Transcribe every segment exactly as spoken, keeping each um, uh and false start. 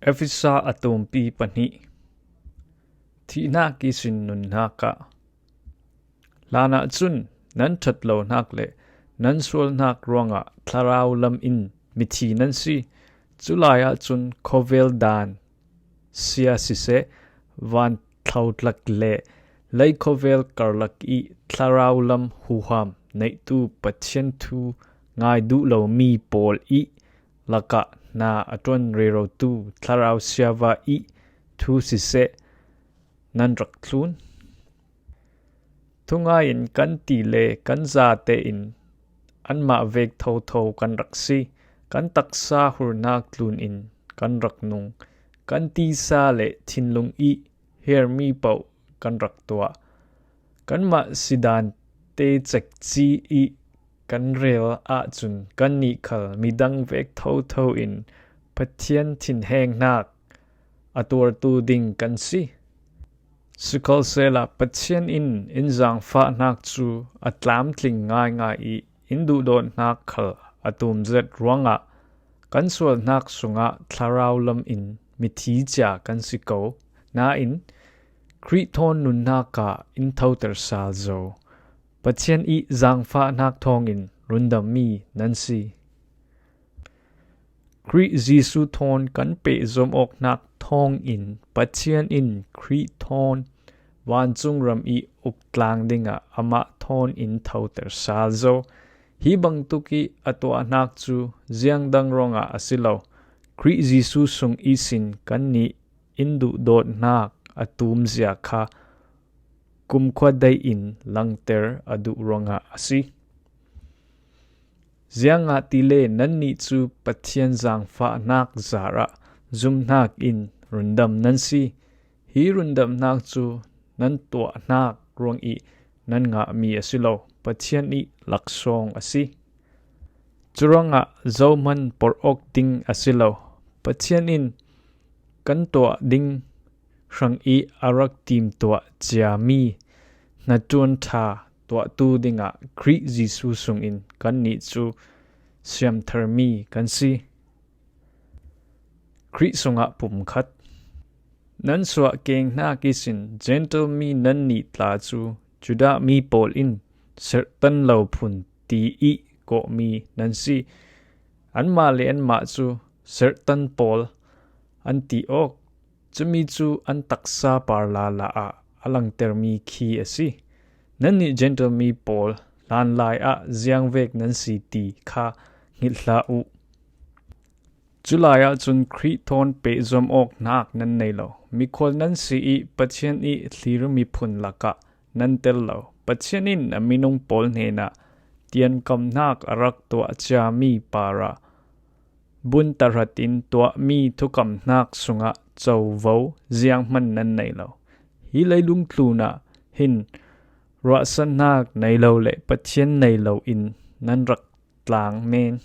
Efesa a tumpi pahnih. Thihnak ihsin nunnak ah. Hlanah cun nan ṭhat lo hnak le nan sual hnak ruangah thlarau lam in mithi nan si. Culai ahcun khawvel dan sia siseh, van thlotlak le lei khawvel karlak i thlarau lam huham neihtu Pathian thu ngai duh lomi pawl i lakah hna a ṭuan rerotu thlarau siava i thu siseh nan rak thlun. Thungai in kan ti le kan zate in anmah vek thotho kan rak si. Kan taksa hurnak tlun in kan rak nung. Kan tisa le thinlung i hermi paoh kan rak tuah. Kanmah sidan te cekci i kan rel ahcun kannih khal midang vek thotho in Pathian thinhengnak a tuartu ding kan si. Sikhalsehla Pathian in in zaangfahnak cu a tlamtling ngaingai i in duhdawtnak khal a tum zet ruangah kan sualnak sungah thlarau lam in mithi cia kan si ko. Nain Khrih thawn nunnak ah in thoter sal zo. Pathian i zaangfahnak thawngin rundammi nan si. Khrih Jesuh thawn kan pehzom awknak thawngin Pathian in Khrih thawn vancung ram i uk tlang dingah amah thawn in thoter sal zo. Hi bangtuk i a tuahnak cu ziang dang ruangah a si lo. Khrih Jesuh sung ihsin kannih in duhdawtnak a tumzia kha kumkhua dei in langter a duh ruangah a si. Ziangahtile nannih cu Pathian zaangfahnak zarah zumhnak in rundam nan si. Hi rundamnak cu nan tuahnak ruang i nan ngahmi a si lo, Pathian i laksawng a si. Curuangah zohman porh awk ding a si lo, Pathian in kan tuah ding hrang i a rak timtuah ciami hnaṭuan ṭha tuahtu dingah Khrih Jesuh sungin kannih cu siamtharmi kan si. Khrih sungah pumkhat. Nan suahkengnak ihsin Gentile mi nannih tla cu Judah mi pawl in serhtan lo phun ti i kawhmi nan si. Anmah le anmah cu serhtan pawl an ti awk. Cumi cu an taksa par lala ah a langtermi khi a si. Nannih Gentile mi pawl hlanlai ah ziangvek nan si ti kha hngilh hlah u. Culai ahcun Khrih thawn pehzom awknak nan nei lo. Mikhual nan si i Pathian i thlir miphun lakah nan tel lo. Pathian in a minung pawl hnenah tiankamhnak a rak tuah ciami parah bun tahratin tuahmi thukamhnak sungah covo zianghman nan nei lo. Hi leilung tlunah hin ruahsannak nei lo le Pathian nei lo in nan rak tlang men.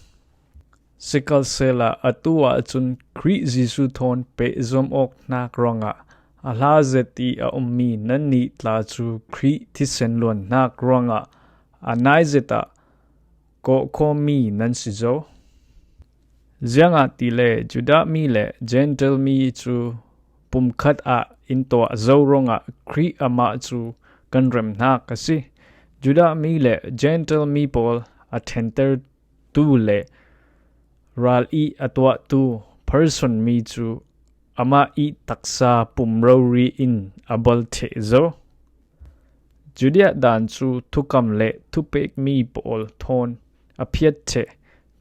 Sikhalsehla atu ahcun Khrih Jesuh thawn pehzom awknak ruangah a hla zet i a ummi nannih tla cu Khrih thisen luannak ruangah a nai zet ah kawhkhawmmi nan si zo. Ziangahtile Judah mi le Gentile mi cu pumkhat ah in tuah zo ruangah Khrih amah cu kan remhnak a si. Judah mi le Gentile mi pawl a ṭhentertu le ral i a tuahtu person mi cu amah i taksa pum rori in a bal ṭheh zo. Judah dan cu thukam le thupekmi pawl thawn a phiat ṭheh.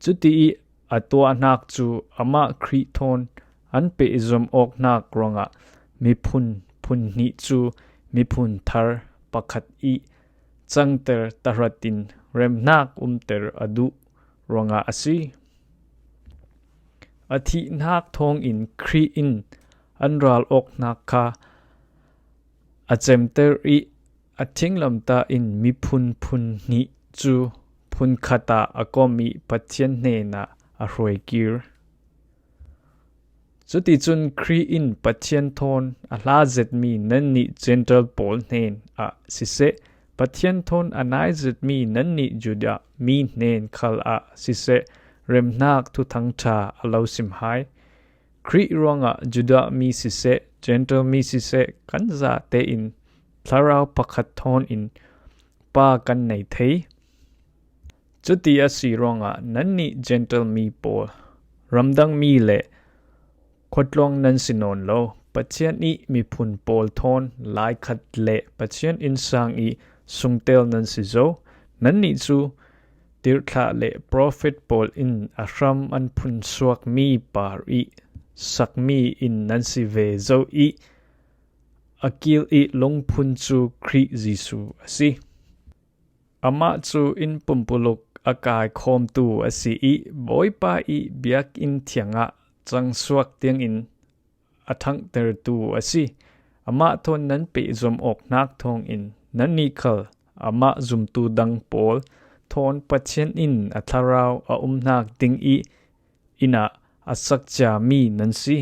Cuti i a tuahnak cu amah Khrih thawn an pehzom awknak ruangah miphun phun hnih cu miphun thar pakhat i cangter tahratin remhnak umter a duh ruangah a si. A thihnak thawngin Khrih in an ral awknak kha a cemter i a thinglamtah in miphun phun hnih cu phunkhat ah a kom i Pathian hnenah a hruaikir. Cuticun Khrih in Pathian thawn a hla zetmi nannih Gentile pawl hnen ah siseh, Pathian thawn a nai zetmi nannih Judah mi hnen khal ah siseh, remhnak thuthang ṭha a lo sim hai. Khrih ruangah Judah mi siseh, Gentile mi siseh, kan zate in Thlarau pakhat thawn in Pa kan nei thei. Cuti a si ruangah nannih Gentile mi pawl, ramdang mi le khuatluang nan si nawn lo. Pathian ih miphun pawl thawn laikhat le Pathian innsang ih sungtel nan si zo. Nannih cu tirhthlah le profet pawl in a hram an phunsuak mi par ih sakmi in nan si ve zo ih a kil ih lungphun cu Khrih Jesuh a si. Amah cu inn pumpuluk a kaikhawmtu a si ih Bawipa ih biakinn thiangah cangsuak tiangin a thanghtertu a si. Amah thawn nan pehzom awknak thawngin nannih khal amah zumtu dang pawl thawn Pathian in a thlarau a umnak ding ih inn ah a sakciami nan si.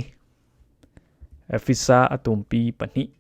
Efesa a tumpi pahnih.